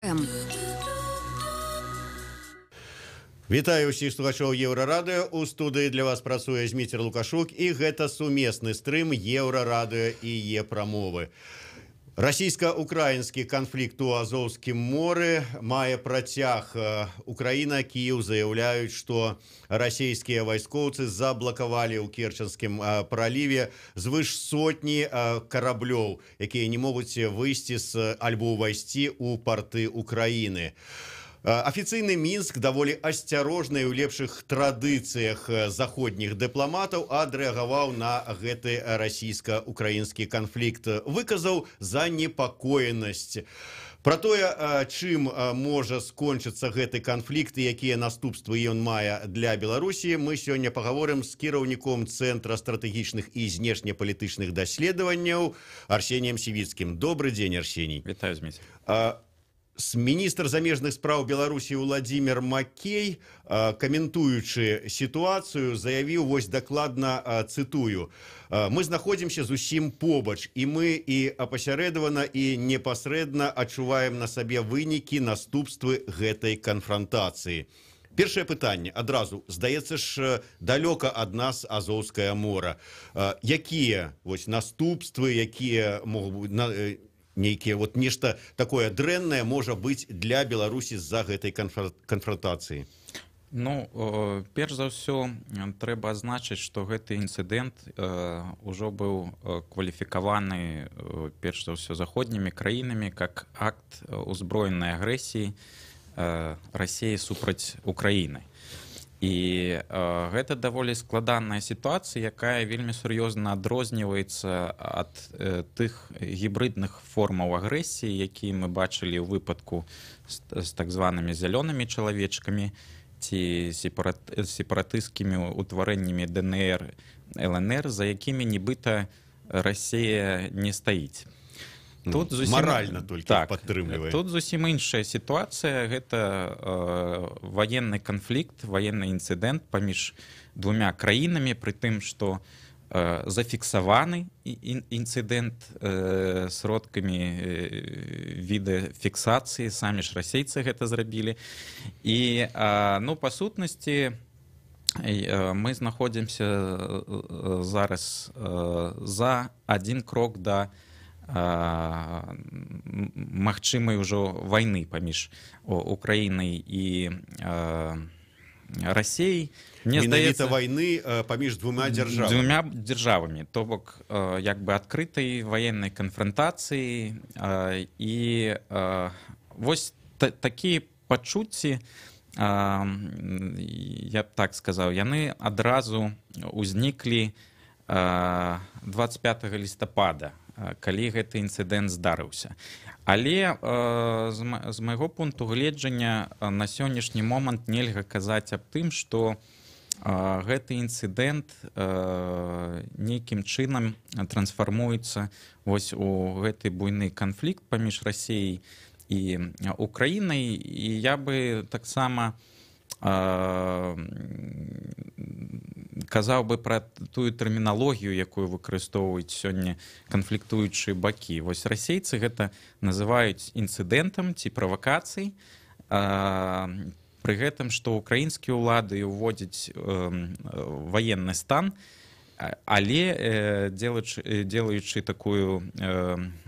М. Вітаю ўсіх слухачоў Еўрарадыё. У студыі для вас працуе Зміцер Лукашук, і гэта сумесны стрым Еўрарадыё і Е-прамовы. Расійска-украінскі канфлікт у Азоўскім моры мае працяг. Украіна, Кіеў заяўляюць, што расійскія вайскоўцы заблакавалі ў Керчанскім праліве звыш сотні караблёў, якія не могуць выйсці з альбо ўвайсці ў парты Украіны. Афіцыйны Мінск даволі асцярожны ў лепшых традыцыях заходніх дыпламатаў адрэагаваў на гэты расійска-украінскі канфлікт, выказаў занепакоенасць. Пра тое, чым можа скончыцца гэты канфлікт і якія наступствы ён мае для Беларусі, мы сёння пагаворым з кіраўніком Цэнтра стратэгічных і знешнепалітычных даследаванняў Арсеніем Сівіцкім. Добры дзень, Арсеній. Вітаю, Зміцер. Міністр замежных спраў Беларусі Уладзімир Макей, каментуючы сітуацыю, заявіў вось дакладна, цытую: «Мы знаходзімся зусім побач, і мы і апасярэдавана, і непасрэдна адчуваем на сабе вынікі, наступствы гэтай канфрантацыі». Першае пытанне адразу: здаецца ж, далёка ад нас Азоўскае мора. Якія вось наступствы, якія могуць на нейкія вот нешта такое дрэннае можа быць для Беларусі з-за гэтай канфронтацыі? Ну, перш за ўсё, трэба адзначыць, што гэты інцыдэнт ўжо быў кваліфікаваны перш за ўсё заходнімі краінамі как акт узброенай агрэсіі Расіі супраць Украіны. І гэта даволі складаная сітуацыя, якая вельмі сур'ёзна адрозніваецца ад тых гібрыдных формаў агрэсіі, якія мы бачылі ў выпадку з так званымі зялёнымі чалавечкамі ці сепаратысцкімі утварэннямі ДНР, ЛНР, за якімі нібыта Расія не стаіць. Тут зусім маральна толькі так, падтрымлівае. Тут зусім іншая сітуацыя. Гэта ваенны канфлікт, ваенны інцыдэнт паміж двумя краінамі, пры тым, што зафіксаваны інцыдэнт сродкамі відэафіксацыі, самі ж расейцы гэта зрабілі. І ну, па сутнасці, мы знаходзімся зараз за адзін крок да магчымай ўжо вайны паміж Украінай і Расеяй. Мне здаецца, вайны паміж двумя дзяржавамі. Двумя дзяржавамі, то бок як бы адкрытай ваеннай канфронтацыі. І вось такія пачуцці, я б так сказаў, яны адразу ўзніклі 25 лістапада, калі гэты інцыдэнт здарыўся. Але з майго пункту гледжання на сённяшні момант нельга казаць аб тым, што гэты інцыдэнт нейкім чынам трансфармуецца вось у гэты буйны канфлікт паміж Расіяй і Украінай. І я бы таксама казаў бы пра тую тэрміналогію, якую выкарыстоўваюць сёння канфліктуючыя бакі. Вось расейцы гэта называюць інцыдэнтам ці правакацыяй, пры гэтым, што ўкраінскія ўлады ўводзяць ваенны стан, але делаючы такую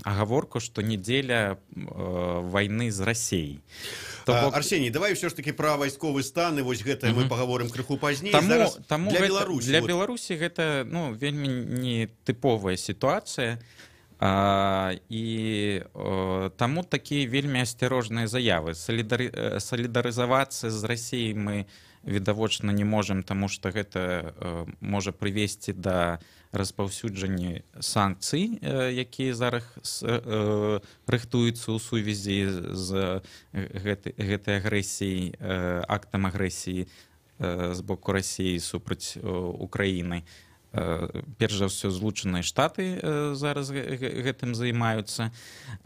агаворку, што не дзеля вайны з Расеяй. Бок... Арсеній, давай ўсё ж таки пра вайсковы стан і вось гэта мы пагаворым крыху пазней. Зараз таму для гэта, Беларусі. Для Беларусі гэта, ну, вельмі нетыповая сітуацыя, і таму такія вельмі асцярожныя заявы. Салідарызавацца з Расіяй мы відавочна не можам, таму што гэта можа прывесці да распаўсюджання санкцый, якія зараз рыхтуюцца ў сувязі з гэтай агрэсіяй, актам агрэсіі з боку Расіі супраць Украіны. Перш за ўсё, Злучаныя Штаты зараз гэтым займаюцца.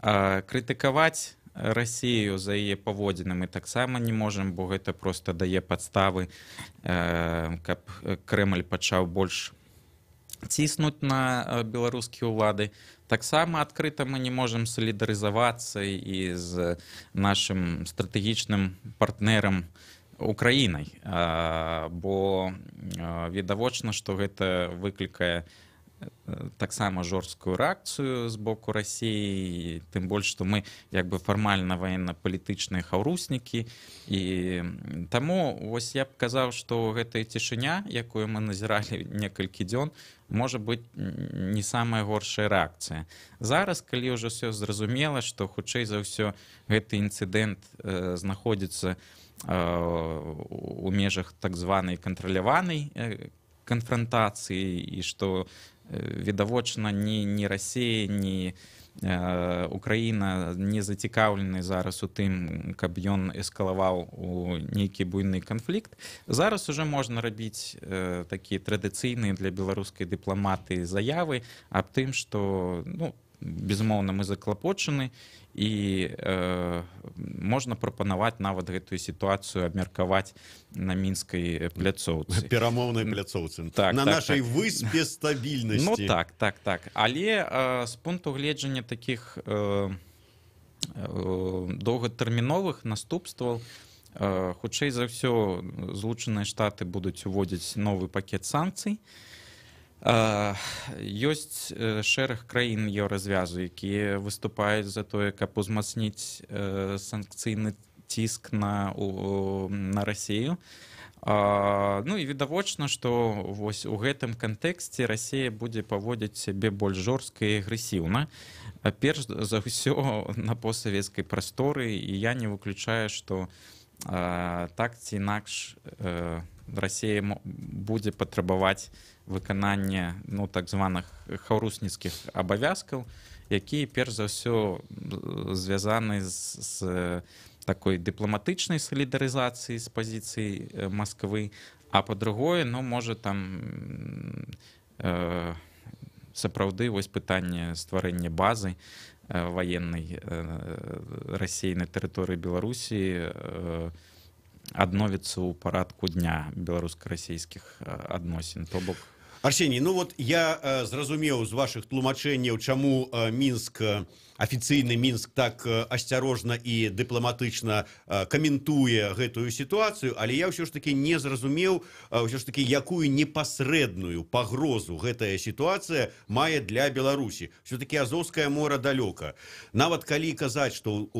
Крытыкаваць Расію за яе паводзіны мы таксама не можам, бо гэта проста дае падставы, каб Крэмль пачаў больш Ціснуць на беларускія ўлады. Таксама адкрыта мы не можам салідарызавацца і з нашым стратэгічным партнерам Украінай, бо відавочна, што гэта выклікае таксама жорсткую рэакцыю з боку Расіі, тым больш што мы як бы фармальна ваенна-палітычныя хаўруснікі. І таму вось я б казаў, што гэтая цішыня, якую мы назіралі некалькі дзён, можа быць, не самая горшая рэакцыя. Зараз, калі ўжо все зразумела, што хутчэй за ўсё гэты інцыдэнт знаходзіцца у межах так званай кантраляванай канфрантацыі і што відавочна, ні Расія, ні Украіна не зацікаўлены зараз у тым, каб ён эскалаваў у нейкі буйны канфлікт, зараз уже можна рабіць такія традыцыйныя для беларускай дыпламатыі заявы аб тым, што, ну, безумоўна, мы заклапочаны, і можна прапанаваць нават гэтую сітуацыю абмеркаваць на мінскай пляцоўцы. Перамоўнай пляцоўцы. Так, на так, нашай выспе стабільнасці. Ну так, але з пункту гледжання таких доўгатэрміновых наступстваў, хутчэй за ўсё, Злучаныя Штаты будуць уводзіць новы пакет санкцый. Ёсць шэраг краін Еўразвязу, якія выступаюць за тое, каб узмацніць санкцыйны ціск на Расію. Ну і відавочна, што вось у гэтым кантэксце Расія будзе паводзіць сябе больш жорстка і агрэсіўна. Перш за ўсё на постсавецкай прасторы, і я не выключаю, што так ці інакш Расія будзе патрабаваць выканання, ну, так званых хаўрусніцкіх абавязкаў, якія перш за ўсё звязаны з такой дыпламатычнай салідарызацыі з пазіцыі Масквы, а па-другое, ну, можа, там сапраўды вось пытанне стварэння базы ваеннай Расіі на тэрыторыі Беларусі адновіцца ў парадку дня беларуска-расійскіх адносін, то бок. Арсений, ну вот я зразумеў з вашых тлумачэнняў, чаму Мінск, афіцыйны Мінск так асцярожна і дыпламатычна каментуе гэтую сітуацыю, але я ўсё ж таки не зразумеў, ўсё ж таки, якую непасрэдную пагрозу гэтая сітуацыя мае для Беларусі. Все-таки Азоўскае мора далёка. Нават калі казаць, што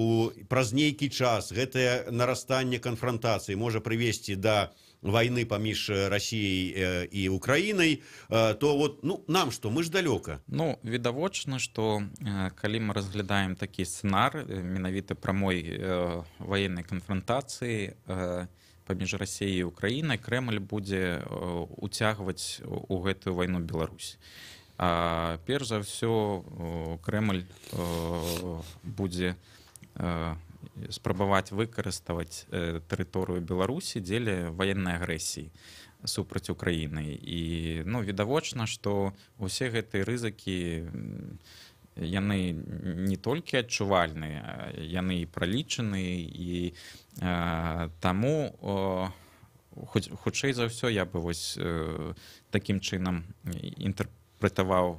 праз нейкі час гэтае нарастанне канфрантацыі можа прывесці да войны паміж Россией і Украінай, то вот, ну, нам что, мы ж далёка. Ну, відавочна, што калі мы разглядаем такі сцэнар менавіта прамой ваеннай канфрантацыі паміж Расіяй і Украінай, Крэмль будзе уцягваць у гэтую вайну Беларусь. Перш за ўсё, Крэмль будзе спрабаваць выкарыставаць тэрыторыю Беларусі дзеля ваеннай агрэсіі супраць Украіны. І, ну, відавочна, што усе гэтыя рызыкі, яны не толькі адчувальныя, яны і пралічаныя, і таму хутчэй за ўсё я бы вось такім чынам інтэрпрэтаваў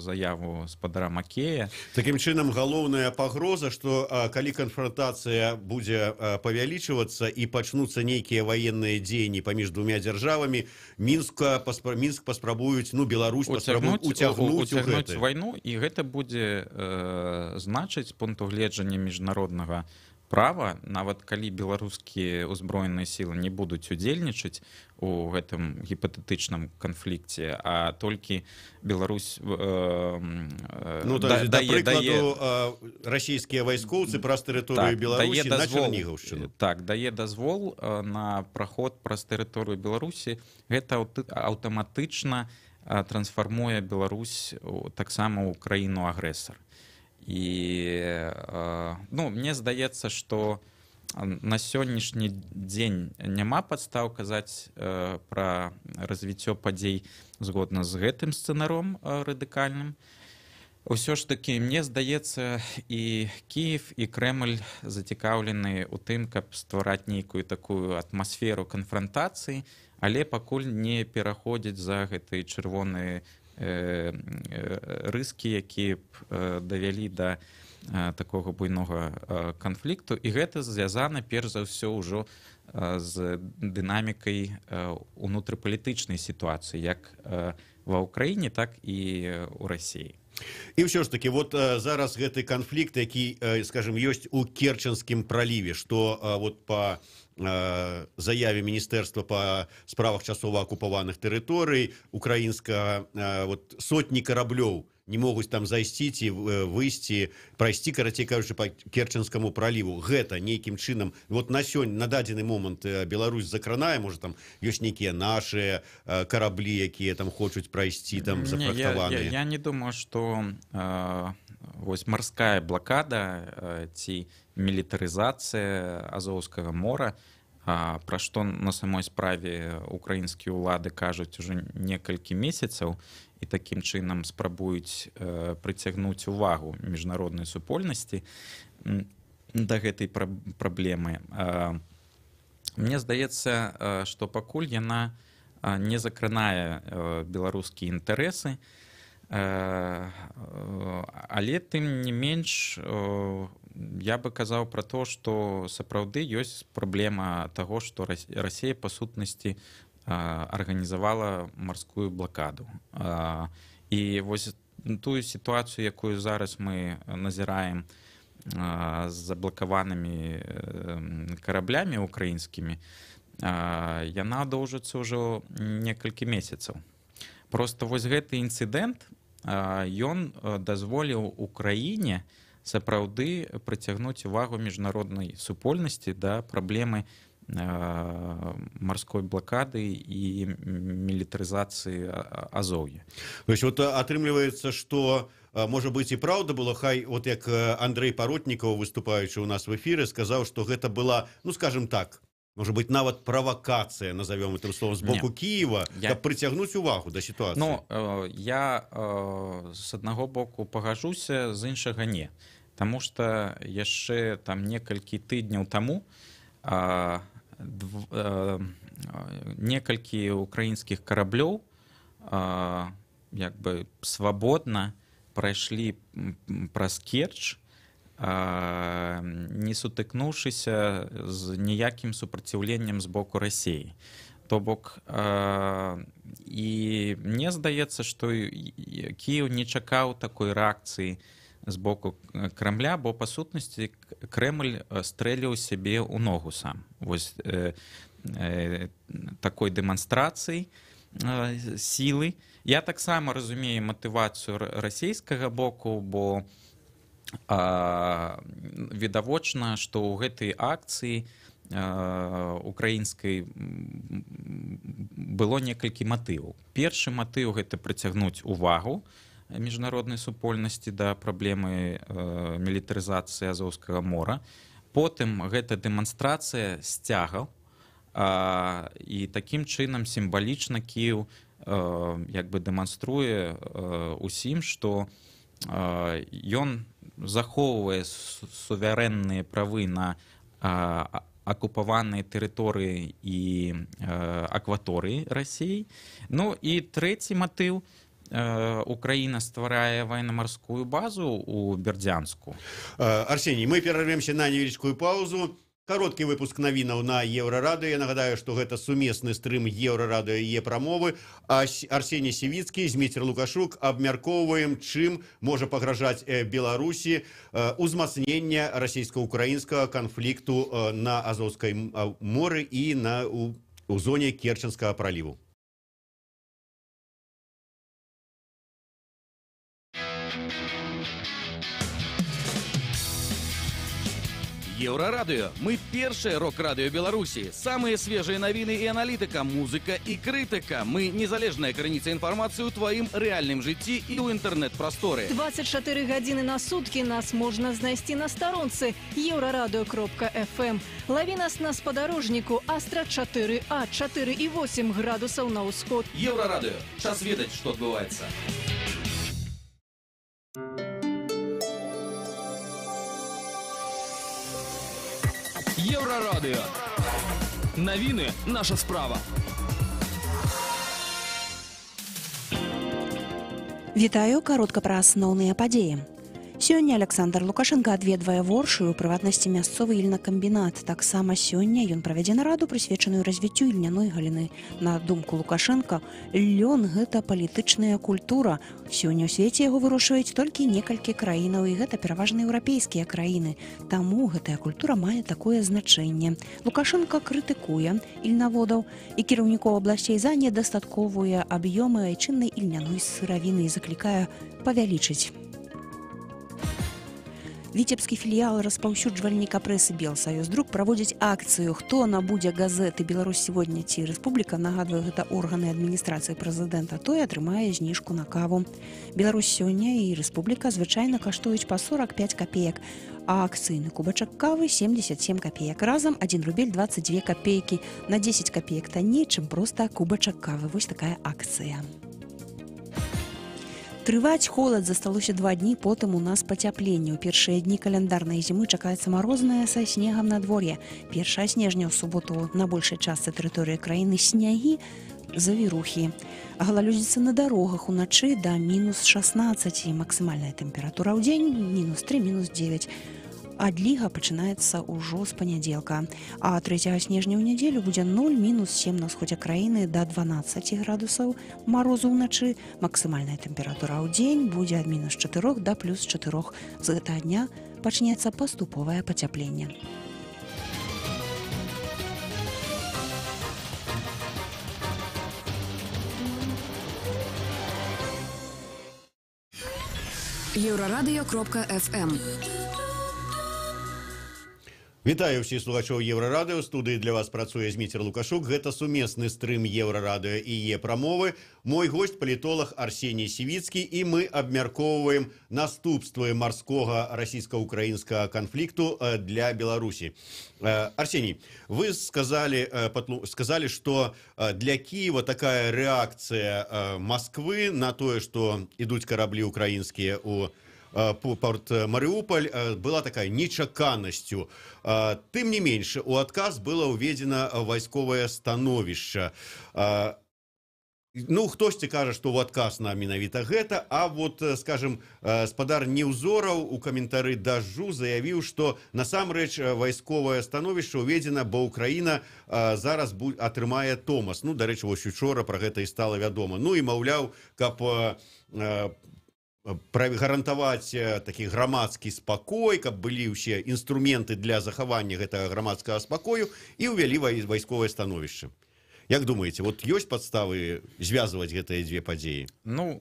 заяву спадара Макея. Такім чынам, галоўная пагроза, што калі канфронтацыя будзе павялічвацца і пачнуцца нейкія ваенныя дзеянні паміж двумя дзяржавамі, Мінск паспрабуюць, ну, Беларусь паспрабуюць уцягнуць у уцягнуць гэты. Вайну, і гэта будзе значыць з пункту гледжання міжнароднага права, нават калі беларускія ўзброеныя сілы не будуць удзельнічаць у гэтым гіпатэтычным канфлікце, а толькі Беларусь Ну, то есть, да прыкладу, расійскія вайскоўцы праз тэрыторыю так, Беларусі дае на дазвол, Чарнігаўшчыну. Так, дае дазвол на праход праз тэрыторыю Беларусі, гэта аўтаматычна трансфармуе Беларусь таксама ў краіну-агрэсар. І ну, мне здаецца, што на сённяшні дзень няма падстаў казаць пра развіццё падзей згодна з гэтым сцэнаром радыкальным. Усё ж такі, мне здаецца, і Кіев, і Крэмль зацікаўлены ў тым, каб ствараць нейкую такую атмасферу канфрантацыі, але пакуль не пераходзіць за гэтыя чырвоныя рызкі, якія б давялі да такога буйнога канфлікту. І гэта звязана перш за ўсё ўжо з дынамікай унутрыпалітычнай сітуацыі як ва Ўкраіне, так і ў Расіі. І ўсё ж таки вот зараз гэты канфлікт, які, скажем, ёсць у Керчанскім праліве, что вот по заяве Міністэрства па справах часова акупаваных тэрыторый украінска, вот сотні караблёў не могуць там зайсці ці выйсці, прайсці, карацей кажучы, по Керчанскаму праліву. Гэта нейкім чынам вот на сёння, на дадзены момант, Беларусь закранае? Можа, там ёсць нейкія наши караблі, якія там хочуць прайсці, там зафрахтаваныя? Я не думаю, что вось марская блакада ці мілітарызацыя Азоўскага мора, пра што на самой справе украінскія ўлады кажуць ужо некалькі месяцаў і такім чынам спрабуюць прыцягнуць увагу міжнароднай супольнасці да гэтай праблемы. Мне здаецца, што пакуль яна не закранае беларускія інтарэсы, але тым не менш я бы казаў пра то, што сапраўды ёсць праблема таго, што Расія па сутнасці арганізавала марскую блакаду. І вось тую сітуацыю, якую зараз мы назіраем з заблакаванымі караблямі украінскімі, яна доўжыцца ўжо некалькі месяцаў. Просто вось гэты інцыдэнт, ён дазволіў Украіне сапраўды прыцягнуць увагу міжнароднай супольнасці да праблемы марской блакады і мілітарызацыі Азоўя. То есть вот атрымліваецца, что можа быть, і праўда было, хай вот як Андрей Паротнікаў, выступаючы у нас в эфире, сказаў, что гэта была, ну, скажем так, может быть, нават правакацыя, назовем этим словом, з боку Киева, каб прыцягнуць увагу да сітуацыі. Ну, я з аднаго боку пагажуся, з іншага не. Таму што яшчэ там некалькі тыдняў таму некалькі украінскіх караблёў як бы свабодна прайшлі праз Керч, не сутыкнуўшыся з ніякім супраціўленнем з боку Расіі. То бок, і мне здаецца, што Кіеў не чакаў такой рэакцыі з боку Крамля, бо па сутнасці Крэмль стрэліў сябе ў ногу сам. Вось такой дэманстрацыі сілы. Я таксама разумею матывацыю расійскага боку, бо відавочна, што ў гэтай акцыі украінскай было некалькі матываў. Першы матыў — гэта прыцягнуць увагу міжнароднай супольнасці да праблемы мілітарызацыі Азоўскага мора. Потым гэта дэманстрацыя сцягаў, і такім чынам сімвалічна Кіеў як бы дэманструе усім, што ён захоўвае суверэнныя правы на акупаваныя тэрыторыі і акваторыі Расіі. Ну і трэці матыў: Украіна стварае ваенна-марскую базу ў Бердзянску. Арсений, мы перарвемся на невеличкую паузу. Кароткі выпуск навінаў на Еўрарадыё. Я нагадаю, што гэта сумесны стрым Еўрарадыё і Прамовы. Арсений Сівіцкі, Зміцер Лукашук, абмяркоўваем, чым можа пагражаць Беларусі узмацнення расійска-украінскага канфлікту на Азоўскай моры і у зоне Керчанскага праліву. Еўрарадыё. Мы першае рок-радыё Беларусі. Самыя свежыя навіны і аналітыка, музыка і крытыка. Мы незалежная крыніца інфармацыі ў тваім рэальным жыцці і ў інтэрнэт-прасторы. 24 гадзіны на суткі нас можна знайсці на старонцы еўрарадыё.фм. Лаві нас на спадарожніку Астра 4А, 4,8 градусаў на ўсход. Еўрарадыё. Час ведаць, што адбываецца. Еўрарадыё. Навіны — наша справа. Вітаю, каротка пра асноўныя падзеі. Сёння Аляксандр Лукашэнка адведвае Воршу, у прыватнасці мясцовы ільнакамбінат. Таксама сёння ён правядзе нараду, прысвечаную развіццю ільняной галіны. На думку Лукашэнка, лён гэта палітычная культура. Сёння ў свеце яго вырошчваюць толькі некалькі краінаў, і гэта пераважна еўрапейскія краіны. Таму гэтая культура мае такое значэнне. Лукашэнка крытыкуе ільнаводаў і кіраўнікоў абласцей за недастатковыя аб'ёмы айчыннай ільняной сыравіны і заклікае павялічыць. Віцебскі філіял распаўсюджвальніка прэсы «Белсаюздрук» праводзіць акцыю «Хто набудзе газеты «Беларусь сегодня» ці «Рэспубліка», нагадваю, гэта органы адміністрацыі прэзідэнта, той атрымае зніжку на каву. «Беларусь сёння» і «Рэспубліка» звычайна каштуюць па 45 капеек, а акцыйны кубачак кавы 77 капеек. Разам 1 рубль 22 копейкі. На 10 капеек танней, чым проста кубачак кавы. Вось такая акцыя. Трываць холад засталося 2 дні, потым у нас пацяпленне. У першыя дні каляндарнай зімы чакаецца марозная са снегам надвор'е. 1 снежня ў суботу на большай частцы тэрыторыі краіны снягі, завірухі. Галалёдзіца на дарогах уначы да мінус 16, максімальная тэмпература ў дзень мінус 3, мінус 9. Адліга пачынаецца ўжо з панядзелка. А 3 снежня ў нядзелю будзе 0, мінус 7 на ўсходзе краіны да 12 градусаў марозу ўначы. Максімальная тэмпература ў дзень будзе ад мінус 4 да плюс 4. З гэтага дня пачнецца паступовае пацяпленне. Еўрарадыё.фм. Вітаю ўсіх слухачоў Еўрарадыё. У студыі для вас працуе Зміцер Лукашук. Гэта сумесны стрым Еўрарадыё і Е-прамовы. Мой госць палітолаг Арсеній Сівіцкі, і мы абмяркоўваем наступствы марскога расійска-украінскага канфлікту для Беларусі. Арсеній, вы сказалі, што для Кіева такая рэакцыя Масквы на тое, што ідуць караблі украінскія ў порт Марыуполь, была такая нечаканасцю. Тым не менш, у адказ было ўведзена вайсковае становішча. Ну, хтосьці кажа, што ў адказ на менавіта гэта, а вот, скажем, спадар Неўзораў у каментары «Дажджу» заявіў, што насамрэч вайсковае становішча ўведзена, бо Украіна зараз атрымае Томас. Ну, дарэчы, вось учора пра гэта і стала вядома. Ну і, маўляў, каб гарантаваць такі грамадскі спакой, каб былі ўсе інструменты для захавання гэтага грамадскага спакою, і ўвялі вайсковае становішча. Як думаеце, вот ёсць падставы звязваць гэтыя дзве падзеі? Ну,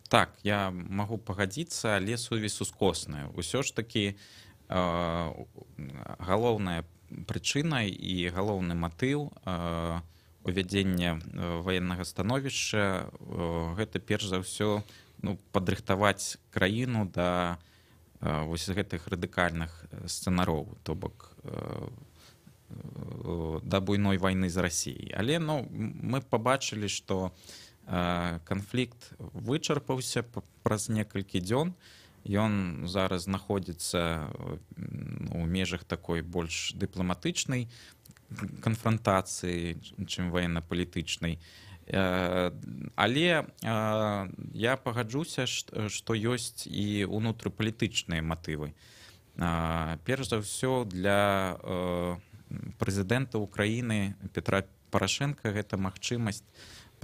так, я магу пагадзіцца, але сувязь ускосная. Усё ж такі галоўная прычына і галоўны матыў увядзення ваеннага становішча гэта перш за ўсё, ну, падрыхтаваць краіну да вось гэтых радыкальных сцэнароў, то бок да буйной вайны з Расіяй. Але, ну, мы пабачылі, што канфлікт вычарпаўся праз некалькі дзён. Ён зараз знаходзіцца у межах такой больш дыпламатычнай канфронтацыі, чым ваенна-палітычнай. Але я пагаджуся, што ёсць і ўнутрыпалітычныя матывы. Перш за ўсё, для прэзідэнта Украіны Петра Парашэнка гэта магчымасць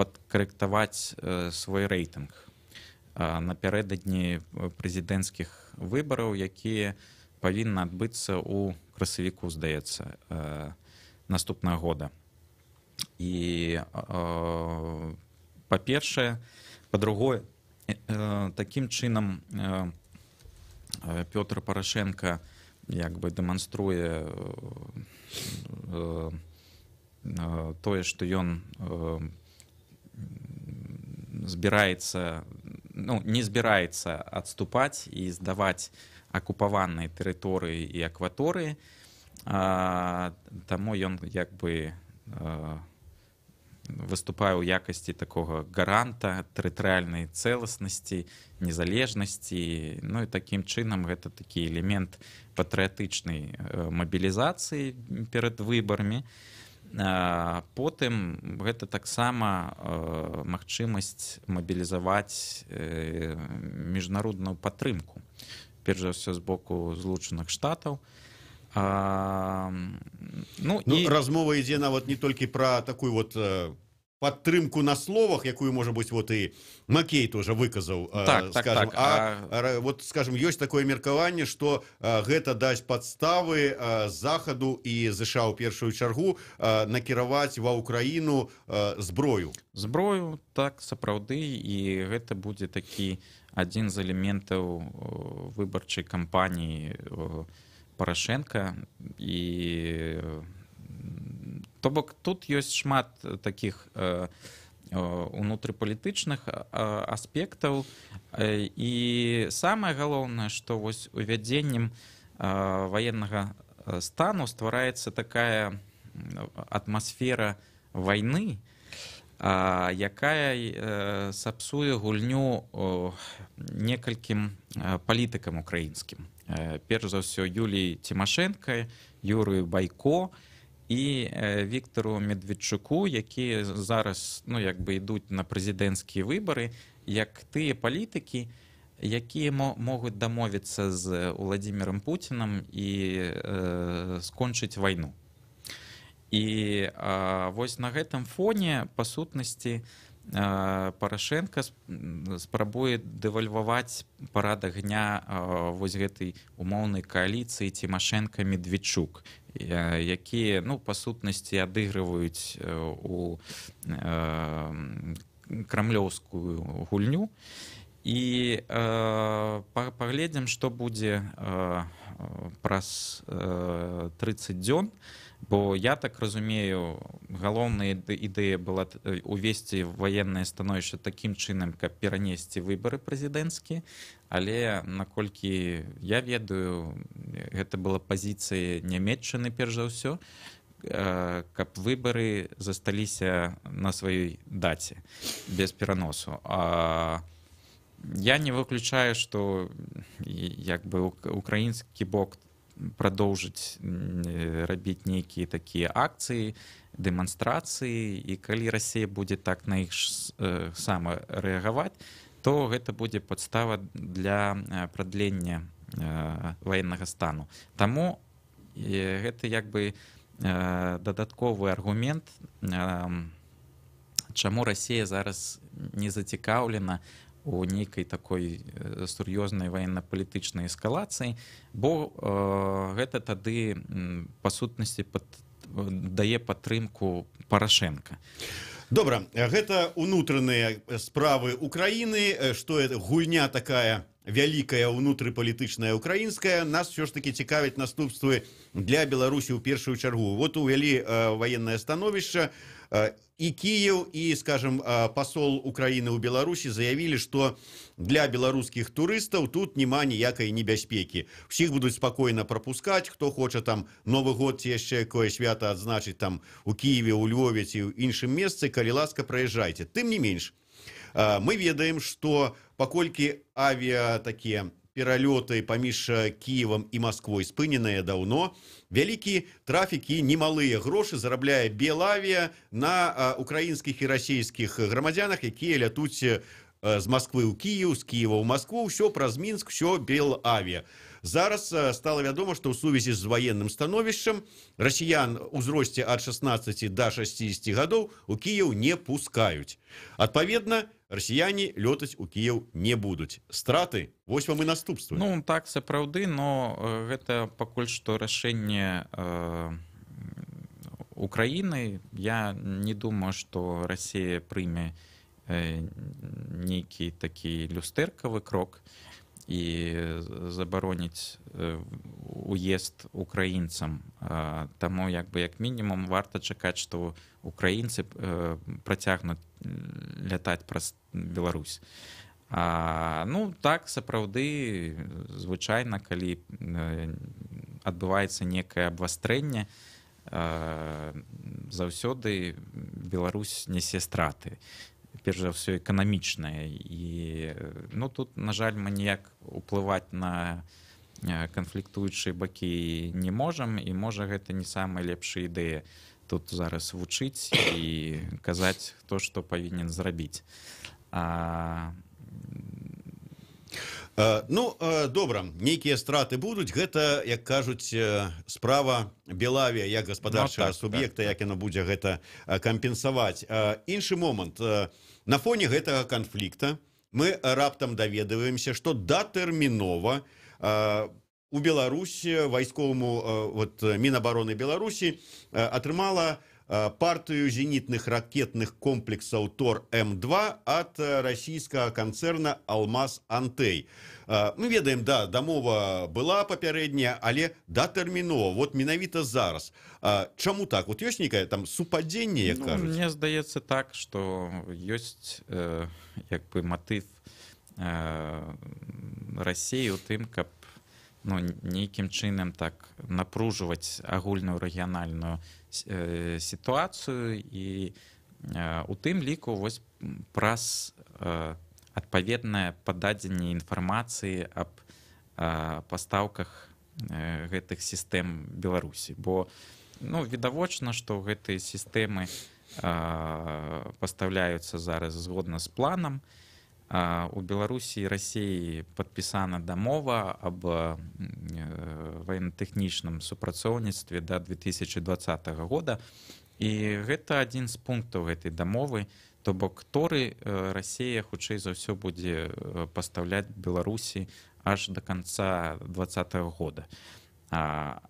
падкарэктаваць свой рэйтынг напярэдадні прэзідэнцкіх выбараў, якія павінны адбыцца ў красавіку, здаецца, наступнага года. І па-першае, па-другое, такім чынам Пётр Парашэнка як бы дэманструе тое, што ён збіраецца, ну, не збіраецца адступаць і здаваць акупаваныя тэрыторыі і акваторыі. Таму ён як бы выступае ў якасці такога гаранта тэрытарыяльнай цэласнасці, незалежнасці. Ну і такім чынам гэта такі элемент патрыятычнай мабілізацыі перад выбарамі. Потым гэта таксама магчымасць мабілізаваць міжнародную падтрымку, перш за ўсё з боку Злучаных Штатаў. Ну, і размова ідзе нават не толькі пра такую вот падтрымку на словах, якую, можа быть, вот і Макей тоже выказаў, так, скажем, вот, скажем, ёсць такое меркаванне, что гэта дасць падставы Захаду і ЗША ў першую чаргу накіраваць ва Украіну зброю. Зброю, так, сапраўды, і гэта будзе такі адзін з элементаў выбарчай кампаніі Парашенко. І то бок тут ёсць шмат таких унутрыпалітычных аспектаў, і самае галоўнае, што вось увядзеннем ваеннага стану ствараецца такая атмасфера вайны, якая сапсуе гульню некалькім палітыкам украінскім, перш за ўсё Юліі Цімашэнка, Юрыю Байко і Віктору Медведчуку, якія зараз, ну, як бы ідуць на прэзідэнцкія выбары як тыя палітыкі, якія могуць дамовіцца з Уладзімірам Пуцінам і скончыць вайну. І вось на гэтым фоне, па сутнасці, Парашенко спрабуе дэвальваваць парадак дня вось гэтай умоўнай кааліцыі Цімашэнка Медведчук, якія, ну, па сутнасці, адыгрываюць у крамлёўскую гульню. І паглядзім, што будзе праз 30 дзён, бо я так разумею, галоўная ідэя была увесці ваеннае становішча такім чынам, каб перанесці выбары прэзідэнцкія, але, наколькі я ведаю, гэта была пазіцыя Нямеччыны перш за ўсё, каб выбары засталіся на сваёй даце без пераносу. А я не выключаю, што як бы украінскі бок прадоўжыць рабіць нейкія такія акцыі, дэманстрацыі, і калі Расія будзе так на іх сама рэагаваць, то гэта будзе падстава для прадлення ваеннага стану. Таму гэта як бы дадатковы аргумент, чаму Расія зараз не зацікаўлена у нейкай такой сур'ёзнай ваенна-палітычнай эскалацыі, бо гэта тады па сутнасці дае падтрымку Парашенко. Добра, гэта унутраныя справы Украіны, што это гульня такая вялікая унутрыпалітычная украінская. Нас все ж таки цікавіць наступствы для Беларусі ў першую чаргу. Вот увялі ваеннае становішча, і Кіеў, і, скажем, пасол Украіны ў Беларусі заявілі, что для беларускіх турыстаў тут няма ніякай небяспекі, всех будуць спакойна пропускаць, хто хоча там Новы год ці яшчэ якое свята адзначыць там у Кіеве, у Львове ці ў іншым месцы, калі ласка, праязджайце. Тым не менш, мы ведаем, что паколькі авіа такія пералёты паміж Кіевам і Москвой спыненыя даўно, вялікі трафік і немалыя грошы зарабляе Белавія на украінскіх і расійскіх грамадзянах, якія лятуць з Москвы ў Кіеў, з Кіева ў Москву, ўсё праз Мінск, ўсё Белавія. Зараз стала вядома, што ў сувязі з ваенным становішчам расіян узросце ад 16 до 60 гадоў у Кіеў не пускаюць. Адпаведна, расіяне лётаць у Кіеў не будуць. Страты, вось вам і наступствы. Ну так, сапраўды, но гэта пакуль што рашэнне Украіны. Я не думаю, што Расія прыме нейкі такі люстэркавы крок і забароніць уезд украінцам. Таму як бы як мінімум варта чакаць, што украінцы працягнуць лятаць праз Беларусь. Ну так, сапраўды, звычайна, калі адбываецца некае абвастрэнне, заўсёды Беларусь несе страты, перш за ўсё эканамічнае. І, ну, тут, на жаль, мы ніяк уплываць на канфліктуючыя бакі не можам, і, можа, гэта не самая лепшая ідэя тут зараз вучыць і казаць, хто што павінен зрабіць. Ну, добра, нейкія страты будуць, гэта, як кажуць, справа Белавіа як гаспадарчага суб'екта, як яно будзе гэта кампенсаваць. Іншы момант. На фоне гэтага канфлікта мы раптам даведваемся, што датэрмінова у Беларусі вайсковаму, вот, Мінабароны Беларусі атрымала партыю зенітных ракетных комплексаў Тор М2 ад расійскага канцэрна «Алмаз Антей». Мы ведаем, да, дамова была папярэдняя, але датэрмінова, вот менавіта зараз. Чаму так? Вот ёсць нейкае там супадзенне, як кажуць? Мне здаецца так, што ёсць як бы матыв Расіі ў тым, каб, ну, нейкім чынам так напружваць агульную рэгіянальную сітуацыю і у тым ліку вось праз адпаведнае пададзенне інфармацыі аб пастаўках гэтых сістэм Беларусі. Бо, ну, відавочна, што гэтыя сістэмы пастаўляюцца зараз згодна з планам. У Беларусі і Расіі падпісана дамова аб ваенна-тэхнічным супрацоўніцтве да 2020 года. І гэта адзін з пунктаў гэтай дамовы, то бок торы Расія хутчэй за ўсё будзе пастаўляць Беларусі аж да канца 2020 года.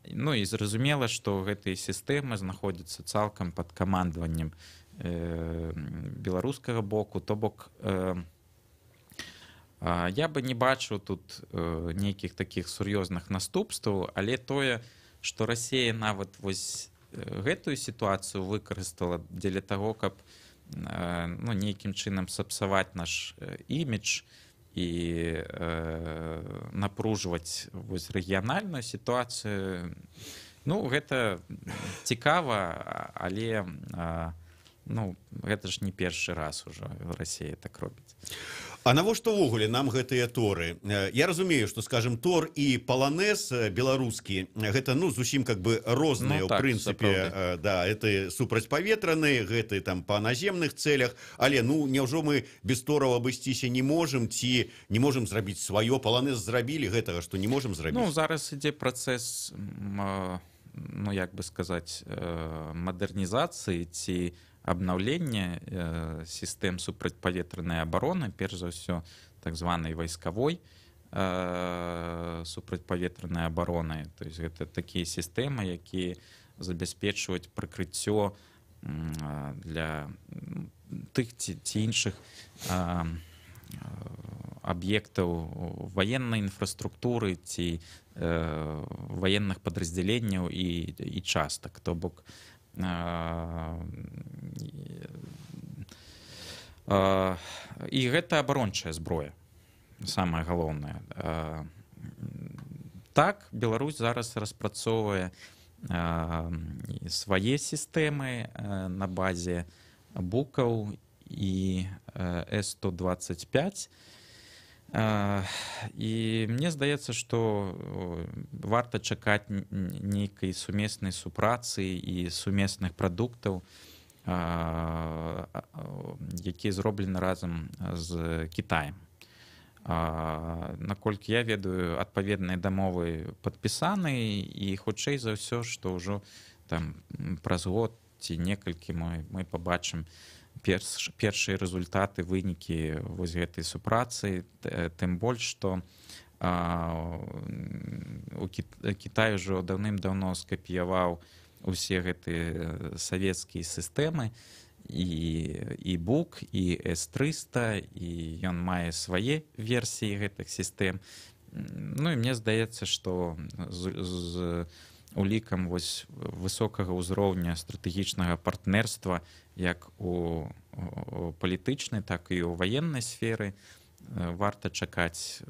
Ну і зразумела, што гэтыя сістэмы знаходзяцца цалкам пад камандаваннем беларускага боку, то бок я бы не бачыў тут нейкіх такіх сур'ёзных наступстваў, але тое, што Расія нават вось гэтую сітуацыю выкарыстала дзеля таго, каб, ну, нейкім чынам сапсаваць наш імідж і напружваць вось рэгіянальную сітуацыю, ну, гэта цікава, але, ну, гэта ж не першы раз ужо Расія так робіць. А навошта ўвогуле нам гэтыя торы? Я разумею, што, скажем, Тор і Паланез беларускі, гэта, ну, зусім как бы розныя, ну, так, у прынцыпе, да, это супрацьпаветраныя, гэты там па наземных цэлях, але, ну, няўжо мы без тораў абысціся не можам ці не можам зрабіць сваё? Паланез зрабілі, гэтага што не можам зрабіць? Ну, зараз ідзе працэс, ну, як бы сказаць, мадэрнізацыі ці абнаўлення сістэм супрацьпаветранай абароны, перш за ўсё так званай вайскавой супрацьпаветранай абароны. То есть гэта такія сістэмы, якія забяспечваюць прыкрыццё для тых ці іншых аб'ектаў ваеннай інфраструктуры ці ваенных падраздзяленняў і частак. То бок і гэта абарончая зброя, самае галоўнае. Так, Беларусь зараз распрацоўвае свае сістэмы на базе букаў і С-125. І мне здаецца, што варта чакаць нейкай сумеснай супрацы і сумесных прадуктаў, якія зроблены разам з Кітаем. Наколькі я ведаю, адпаведныя дамовы падпісаны, і хутчэй за ўсё, што ўжо там праз год ці некалькі мы пабачым першыя рэзультаты, вынікі вось гэтай супрацы, тым больш, што Кітай ужо даўным-даўно скапіяваў усе гэтыя савецкія сістэмы, і БУК, і С-300, і ён мае свае версіі гэтых сістэм. Ну і мне здаецца, што з улікам вось высокага ўзроўня стратэгічнага партнерства як у палітычнай, так і ў ваеннай сферы варта чакаць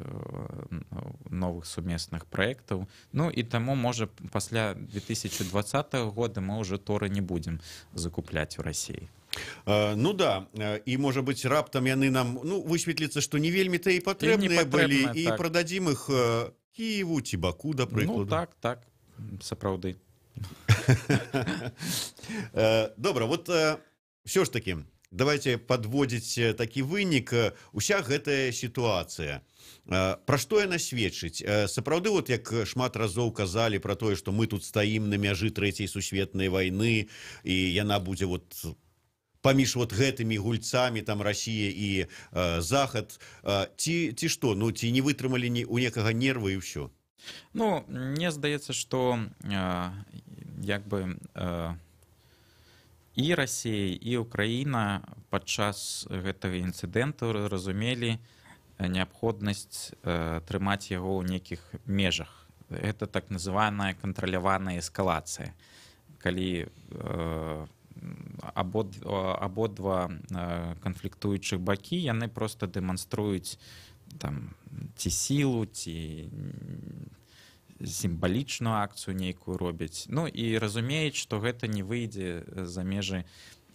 новых сумесных праектаў. Ну і таму, можа, пасля 2020 года мы ўжо торы не будзем закупляць у Расіі. Ну да, і можа быць, раптам яны нам, ну, высветліцца, што не вельмі-то і патрэбныя былі, і так, прададзім іх Кіеву ці Баку, да прыкладу. Ну так, так, сапраўды. Добра, вот все ж таки давайте подводзіць такі вынік. Уся гэтая сітуацыя, пра што яна сведчыць сапраўды? Вот як шмат разоў казалі про тое, что мы тут стаім на мяжы трэцяй сусветнай войны, і яна будзе вот паміж вот гэтымі гульцамі, там, Россия і Захад, ці што? Ну, ці не вытрымалі ні у некага нервы, і ўсё? Ну, мне здаецца, что як бы і Россия, і Украіна падчас гэтага інцыдэнту разумелі неабходнасць трымаць яго ў нейкіх межах. Это так называемая кантраляваная эскалацыя, калі абодва канфліктуючых бакі, яны просто дэманструюць там ці сілу, ці сімвалічную акцыю нейкую робяць, ну і разумеюць, што гэта не выйдзе за межы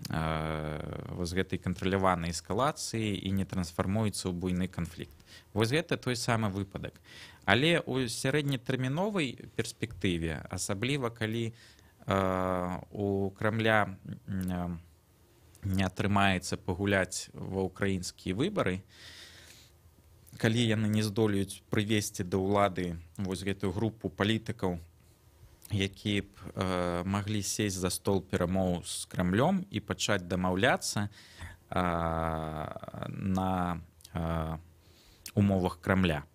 вось гэтай кантраляванай эскалацыі і не трансфармуецца ў буйны канфлікт. Вось гэта той самы выпадак. Але ў сярэднетэрміновай перспектыве, асабліва калі у Крамля не атрымаецца пагуляць ва ўкраінскія выбары, калі яны не здолеюць прывесці да ўлады вось гэтую групу палітыкаў, які б маглі сесть за стол перамоў з Крамлём і пачаць дамаўляцца на умовах Крамля,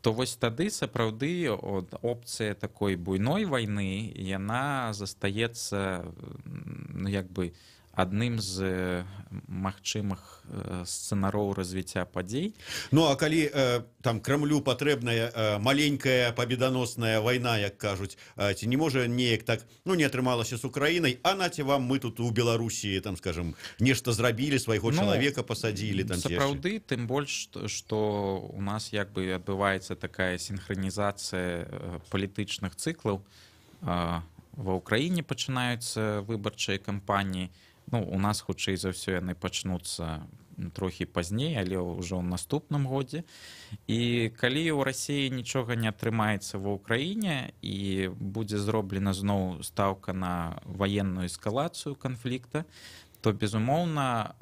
то вось тады сапраўды опцыя такой буйной вайны, яна застаецца, ну, як бы адным з магчымых сцэнароў развіцця падзей. Ну а калі там Крамлю патрэбная маленькая победоносная вайна, як кажуць, ці не можа неяк так: ну, не атрымалася з Украінай, а наце вам, мы тут у Беларусі там, скажем, нешта зрабілі, свайго, ну, чалавека пасадзілі там. Сапраўды, тым больш что у нас як бы адбываецца такая сінхранізацыя палітычных цыклаў: ва Ўкраіне пачынаюцца выбарчыя кампаніі, ну, у нас, хутчэй за ўсё, яны пачнуцца трохі пазней, але ўжо ў наступным годзе. І калі ў Расіі нічога не атрымаецца ва Ўкраіне і будзе зроблена зноў стаўка на ваенную эскалацыю канфлікта, то, безумоўна,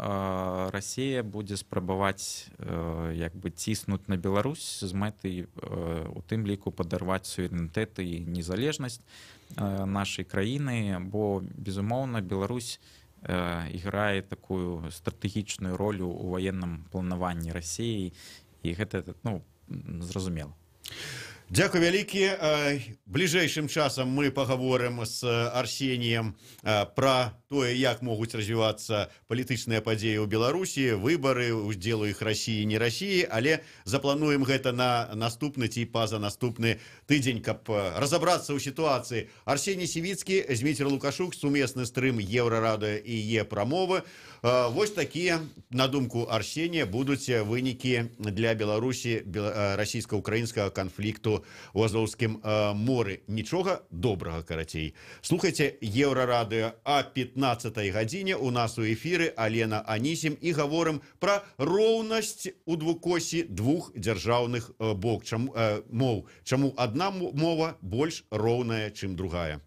Расія будзе спрабаваць як бы ціснуць на Беларусь з мэтай у тым ліку падарваць суверэнітэт і незалежнасць нашай краіны, бо, безумоўна, Беларусь іграе такую стратэгічную ролю ў ваенным планаванні Расіі, і гэта, ну, зразумела. Дзякуй вялікі. Бліжэйшым часам мы пагаворым з Арсеніем пра тое, як могуць развівацца палітычныя падзеі ў Беларусі, выбары, удзелу іх Расіі, не Расіі, але заплануем гэта на наступны ці пазанаступны тыдзень, каб разабрацца ў сітуацыі. Арсений Сівіцкі, Зміцер Лукашук, сумесны стрым Еўрарадыё і Е-прамовы. Вось такія, на думку Арсенія, будуць вынікі для Беларусі расійска-украінскага канфлікту у Азоўскім моры. Нічога добрага, карацей. Слухайте Еўрарадыё, а 15 гадзіне у нас у эфіры Алена Анісім, і гаворым пра роўнасць у двукоссі двух дзяржаўных бок чам, моў. Чаму адна мова больш роўная, чым другая?